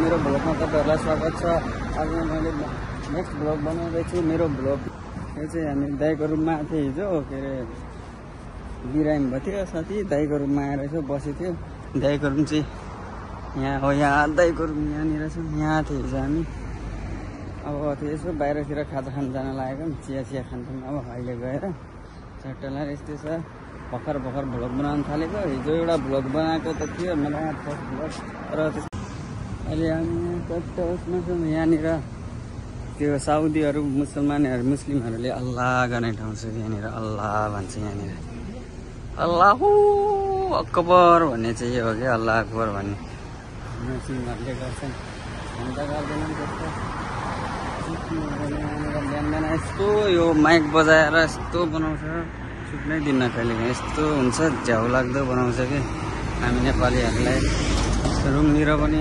मेरो भ्लगमा तपाईँहरूलाई स्वागत छ। आज मैले नेक्स्ट भ्लग बनाउँदैछु। मेरो भ्लग यो चाहिँ हामी दाइको रुममा आएको थियो हिजो, के अरे बिरामी भएको थियो साथी, दाइको रुममा आएर यसो बसेको थियो। दाइको रुम चाहिँ यहाँ हो, यहाँ दाइको रुम यहाँनिर छ। यहाँ थियो हिजो हामी। अब त्यो यसो बाहिरतिर खाजा खान जान लागेको, चिया खान्छौँ अब अहिले गएर चट्टलाई यस्तै छ। भर्खर भ्लग बनाउन थालेको। हिजो एउटा भ्लग बनाएको त थियो मलाई फर्स्ट भ्लग, तर अहिले हामी चट्ट उसमा छौँ। यहाँनिर त्यो साउदीहरू मुस्लिमहरूले अल्लाह गर्ने ठाउँ छ। यहाँनिर अल्लाह भन्छ, यहाँनिर अल्लाहु अकबर भन्ने चाहिँ यो हो क्या, अल्लाह अकबर भन्ने मुस्लिमहरूले गर्छन्। हामी त गर्दैनौँ त्यस्तो। बिहान यस्तो यो माइक बजाएर यस्तो बनाउँछ, सुत्नै दिन्न कहिले। यस्तो हुन्छ, झ्याउ लाग्दो बनाउँछ कि हामी नेपालीहरूलाई। रुमनिर पनि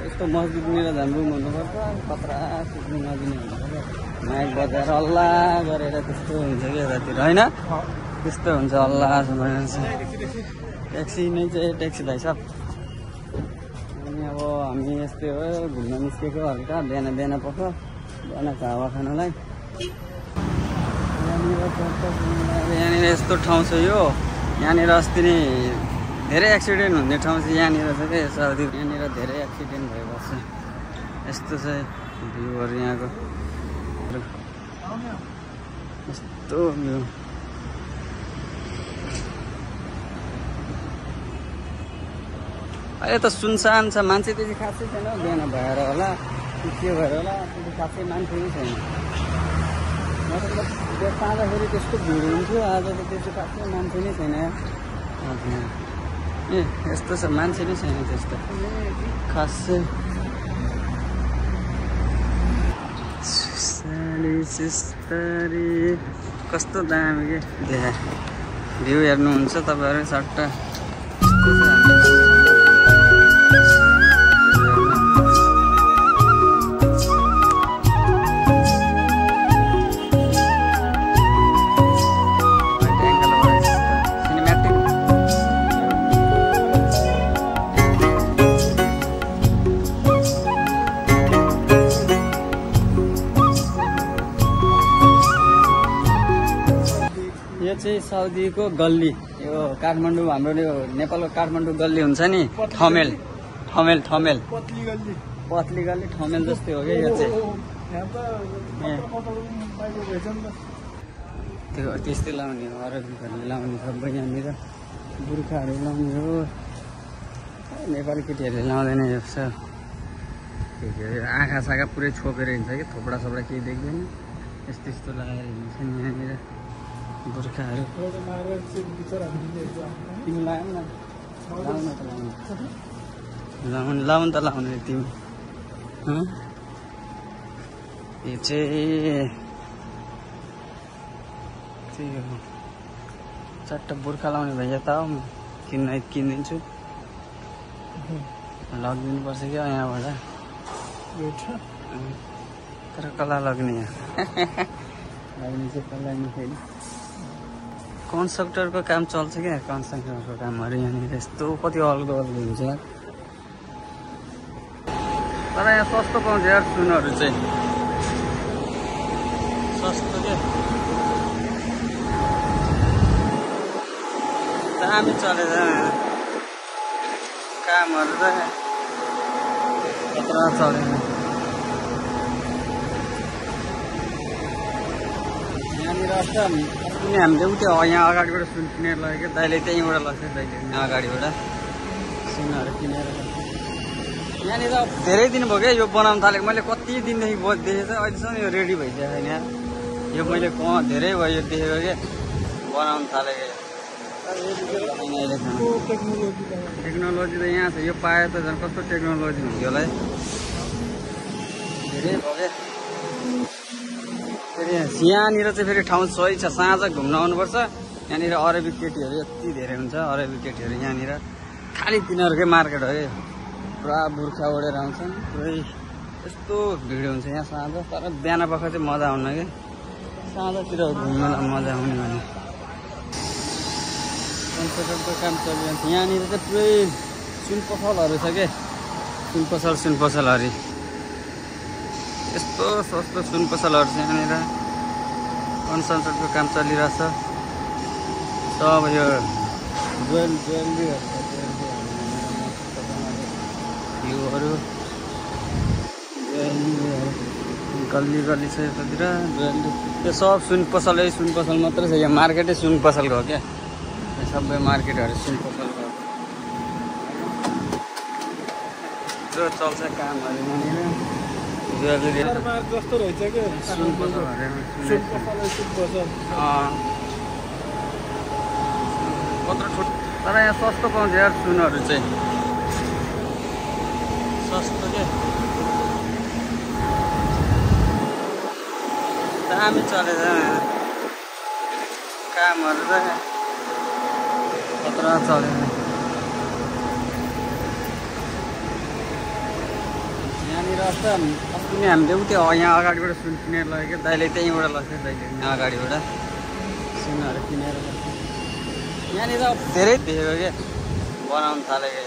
यस्तो मस्जिदनिर झन् रुम हुनुपर्छ, खतरा सुत्नु नदिने हुनुपर्छ। माइक बजाएर अल्लाह गरेर त्यस्तो हुन्छ कि यतातिर, होइन? त्यस्तो हुन्छ अल्लाह भनेर। ट्याक्सी नै चाहिँ ट्याक्सी भाइ साहब। अनि अब हामी यस्तै हो, घुम्न निस्केको हल्का बिहान पख बिहानको हावा खानलाई। यहाँनिर यस्तो ठाउँ छ यो। यहाँनिर अस्ति नै धेरै एक्सिडेन्ट हुने ठाउँ चाहिँ यहाँनिर छ क्या। साउदी यहाँनिर धेरै एक्सिडेन्ट भइबस्छ। यस्तो छ भ्यूहरू यहाँको, यस्तो भ्यू। अहिले त सुनसान छ, मान्छे त्यति खासै छैन। बिहान भएर होला के भएर होला, त्यति खासै मान्छे नै छैन। मतलब ताँदाखेरि त्यस्तो भिड हुन्थ्यो, आज त त्यस्तो खासै मान्छे नै छैन। ए यस्तो छ, मान्छे नै छैन त्यस्तो खासै। कस्तो दामी के देखा भ्यू हेर्नुहुन्छ तपाईँहरू सट्ट। यो चाहिँ साउदीको गल्ली, यो काठमाडौँ, हाम्रो यो नेपालको काठमाडौँ गल्ली हुन्छ नि, ठमेल पतली गल्ली ठमेल जस्तै हो क्या यो चाहिँ। त्यो त्यस्तै लाउने हो, अरबीहरूले लाउने सबै यहाँनिर बुर्खाहरू लाउने हो। नेपाली केटीहरूले लाउँदैन यो सब। के अरे आँखा साखा पुरै छोपेर हिँड्छ कि, थोपडा सोपडा केही देख्दैन, यस्तो लगाएर हिँड्छ नि यहाँनिर बुर्खाहरू। तिमी लाउनु न, लाउनु त लाउने तिमी। यो चाहिँ त्यही हो, चट्ट बुर्खा लाउने भैया त हो, किनिदिन्छु। लगिदिनुपर्छ क्या यहाँबाट, तर कला लग्ने लाग्ने चाहिँ कला नि फेरि। कन्स्ट्रक्टरको काम चल्छ क्या, कन्स्ट्रक्टरको कामहरू यहाँनिर यस्तो कति अल्गो हुन्छ यार। तर यहाँ सस्तो पाउँछ यार सुनहरू चाहिँ, सस्तो क्या, दामी चलेछ कामहरू त खतरा चलेछ। यहाँनिर अस्ति हामीले उयो यहाँ अगाडिबाट सुन किनेर लगेको, दाइले त्यहीँबाट लग्छ। दाइले यहाँ अगाडिबाट सुनहरू किनेर यहाँनिर धेरै दिन भयो क्या यो बनाउनु थालेको। मैले कति दिनदेखि देखेको छ, अहिलेसम्म यो रेडी भइसकेको छैन यार। यो मैले धेरै भयो यो देखेको क्या, बनाउनु थालेको। टेक्नोलोजी त यहाँ छ, यो पाए त झन् कस्तो टेक्नोलोजी हुन्थ्यो होला है। धेरै भयो क्या। फेरि यहाँनिर चाहिँ फेरि ठाउँ सही छ, साँझ घुम्न आउनुपर्छ। यहाँनिर अरबी केटीहरू यति धेरै हुन्छ, अरबी केटीहरू यहाँनिर खालि तिनीहरूकै मार्केट हो कि। पुरा बुर्खा ओढेर आउँछन्, पुरै यस्तो भिड हुन्छ यहाँ साँझ। तर बिहान पख चाहिँ मजा आउन क्या, साँझतिर घुम्नलाई मजा आउने भने। कन्स्ट्रक्टरको काम चलिरहन्छ यहाँनिर चाहिँ पुरै सुन पसलहरू छ के। सुन पसलहरी यस्तो सस्तो सुन पसलहरु छ यहाँनिर कन्स्ट्रक्सनको काम चलिरहेछ सब यो ज्वेलरीहरु गल्ली छ यतातिर ज्वेलरी यो सब सुन पसल मात्रै छ यो मार्केटै सुन पसलको हो क्या यो सबै मार्केटहरु सुन पसलको जो चल्छ कामहरु यहाँनिर ज्वेलरी जस्तो रहेछ के सुन पसलहरु कत्रो ठुलो तर यहाँ सस्तो पाउँछ यार सुनहरु चाहिँ सस्तो के दामी चलेछ कामहरु त कत्रो चलेछ यहाँनिर अस्ति नै हामीले उतै यहाँ अगाडिबाट सुन किनेर लगेको दाइले त्यहीँबाट लग्छ दाइले यहाँ अगाडिबाट सुनहरु किनेर यहाँनिर धेरै देखेको क्या बनाउनु थालेको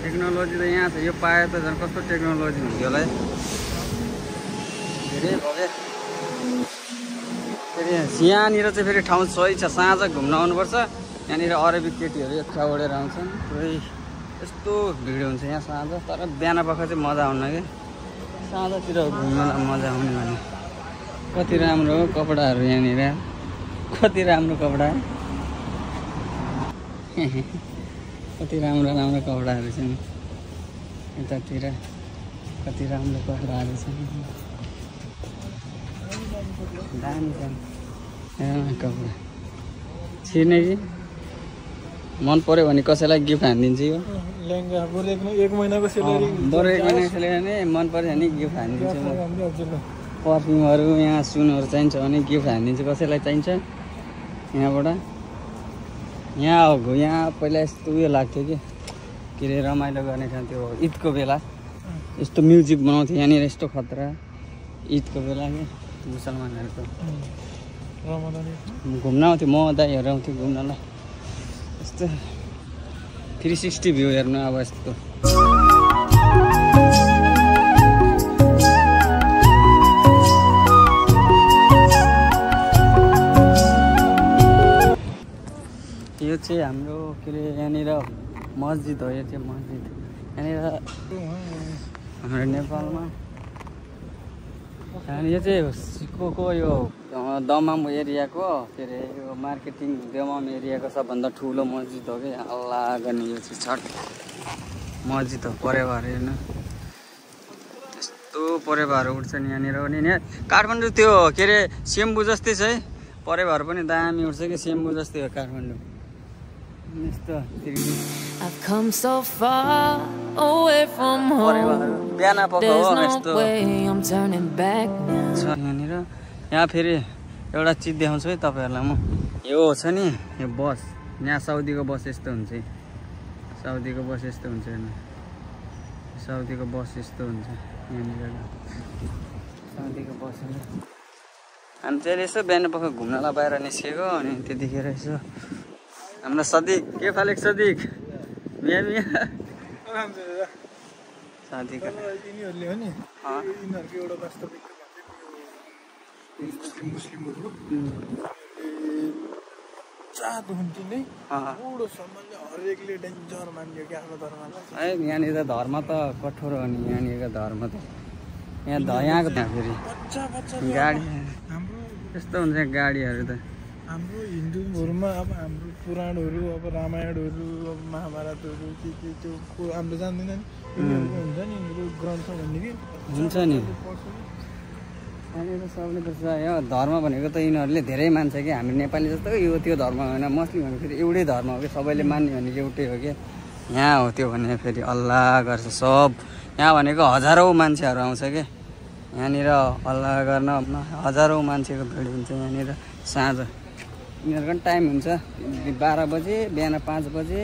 टेक्नोलोजी त यहाँ छ यो पाए त झन् कस्तो टेक्नोलोजी हुन्थ्यो होला धेरै भयो फेरि यहाँनिर चाहिँ फेरि ठाउँ सही छ साँझ घुम्न आउनुपर्छ यहाँनिर अरबी केटीहरू यता ओढेर आउँछन् पुरै यस्तो भिड हुन्छ यहाँ साँझ तर बिहान पख चाहिँ मजा आउन कि साँझतिर घुम्नलाई मजा आउने भने कति राम्रो कपडाहरू यहाँनिर कति राम्रो कपडा कति राम्रो कपडाहरू छन् यतातिर कति राम्रो कपडाहरू छन् दामी छ कपडा छिर्ने कि मन पर्यो भने कसैलाई गिफ्ट हानिदिन्छु यो लेहंगा बरु एक महिनाको सेलेरी नै मन पर्यो भने गिफ्ट हानिदिन्छु म पर्फ्युमहरू यहाँ सुनहरू चाहिन्छ भने गिफ्ट हानिदिन्छु कसैलाई चाहिन्छ यहाँबाट यहाँ पहिला यस्तो उयो लाग्थ्यो कि के अरे रमाइलो गर्ने ठाउँ त्यो ईदको बेला यस्तो म्युजिक बनाउँथ्यो यहाँनिर यस्तो खतरा ईदको बेला कि मुसलमानहरूको घुम्न आउँथ्यो म दाइहरू आउँथ्यो घुम्नलाई यस्तो 360 भ्यू हेर्नु अब यस्तो यो चाहिँ हाम्रो के अरे यहाँनिर मस्जिद हो यो चाहिँ मस्जिद यहाँनिर हाम्रो नेपालमा यो चाहिँ सिक्कोको यो दमाम एरियाको के अरे यो मार्केटिङ दमाम एरियाको सबभन्दा ठुलो मस्जिद हो कि अल्लाह गर्ने यो चाहिँ छठ मस्जिद हो परेवाहरू हेर्नु यस्तो परेवाहरू उठ्छन् यहाँनिर पनि यहाँ काठमाडौँ त्यो के अरे सेम्बु जस्तै छ है परेवाहरू पनि दामी उठ्छ कि सेम्बु जस्तै हो Kathmandu I've come so far away from home. There's no way I'm turning back now. यहाँ फेरि एउटा चिज देखाउँछु है तपाईहरुलाई म यो छ नि यो बस यहाँ साउदीको बस यस्तो हुन्छ साउदीको बस यस्तो हुन्छ हैन साउदीको बस यस्तो हुन्छ यहाँनिर साउदीको बस हामी चाहिँ यसो बिहान पख घुम्नलाई बाहिर निस्केको अनि त्यतिखेर यसो हाम्रो सदिक के फालेक सदिक मिया मिया सदिक यिनीहरुले हो नि यिनीहरुको एउटा वास्तविक मुस्लिमहरु जात हुन्थ्यो नि बुढो सम्मले हरेकले डेन्जर मान्यो के आफ्नो धर्मलाई है यहाँनिर त धर्म त कठोर हो नि यहाँनिरको धर्म त यहाँ यहाँको त्यहाँ फेरि गाडी हाम्रो यस्तो हुन्छ गाडीहरू त हाम्रो हिन्दूहरुमा अब हाम्रो पुराणहरु अब रामायणहरु अब महाभारतहरु के त्यो हाम्रो जान्दैन नि हुन्छ नि ग्रन्थ भन्ने के हुन्छ नि यहाँनिर सबले त यो धर्म भनेको त यिनीहरूले धेरै मान्छ कि हामी नेपाली जस्तो यो त्यो धर्म होइन मुस्लिम भनेको फेरि एउटै धर्म हो कि सबैले मान्ने भनेको एउटै हो कि यहाँ हो त्यो भने फेरि अल्लाह गर्छ सब यहाँ भनेको हजारौँ मान्छेहरू आउँछ कि यहाँनिर अल्लाह गर्न हजारौँ मान्छेको भिड हुन्छ यहाँनिर साँझ यिनीहरूको पनि टाइम हुन्छ 12 बजे बिहान 5 बजे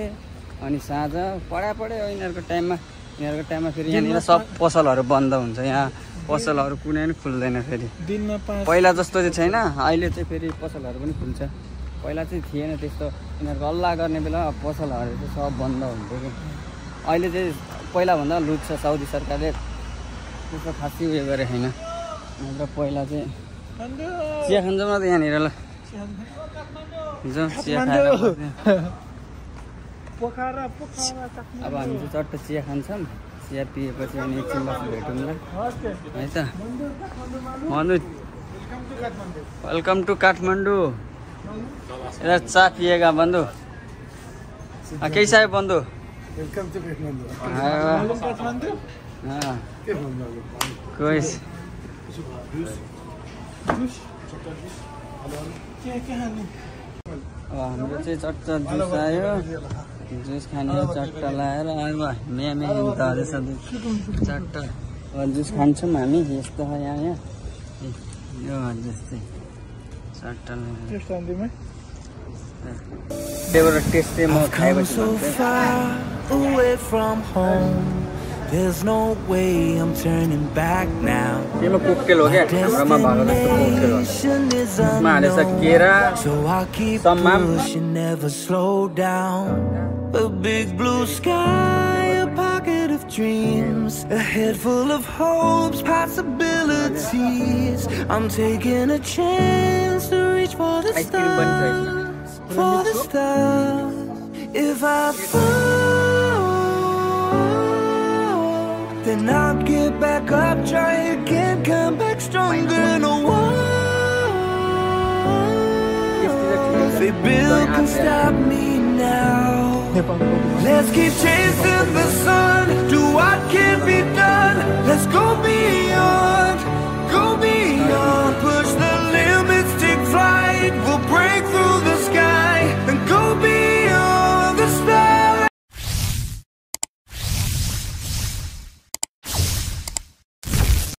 अनि साँझ पढाइ यिनीहरूको टाइममा फेरि यहाँनिर सब पसलहरू बन्द हुन्छ यहाँ पसलहरू कुनै पनि खुल्दैन फेरि दिनमा 5 पहिला जस्तो चाहिँ छैन अहिले चाहिँ फेरि पसलहरू पनि खुल्छ पहिला चाहिँ थिएन त्यस्तो यिनीहरूको हल्ला गर्ने बेला पसलहरू चाहिँ सब बन्द हुन्थ्यो कि अहिले चाहिँ पहिलाभन्दा लुट्छ साउदी सरकारले त्यस्तो खासै उयो गरेको छैन नत्र पहिला चाहिँ चिया खान्छौँ न त यहाँनिर ल जाउँ चिया खाएर अब हामी चाहिँ चट्ट चिया खान्छौँ चिया पिएपछि अनि एकछिन बस्नु भेटौँ ल है त मनु वेलकम टू काठमाडौँ इधर चाय पिएगा बंधु कैसा है बंधु वेलकम टू काठमाडौँ हाँ कोई अब हाम्रो चाहिँ चट्ट जुस आयो जुस खाने चट्ट लाएर अब म्यामे धरेछ चट्ट जुस खान्छौँ हामी यस्तो छ यहाँ यो जुस चाहिँ चट्ट टेस्टै म खाएपछि There's no way I'm turning back now. This cocktail ho gaya. Hamrama bhagalo jasto cocktail ho. Isma halesa kera, sammam. Never slow down. A big blue sky, a pocket of dreams, a head full of hopes, possibilities. I'm taking a chance to reach for the stars, for the stars. If I fall, then I'll get back up, try again, come back stronger. No one, they build can stop me now. Let's keep chasing the sun, do what can be done. Let's go be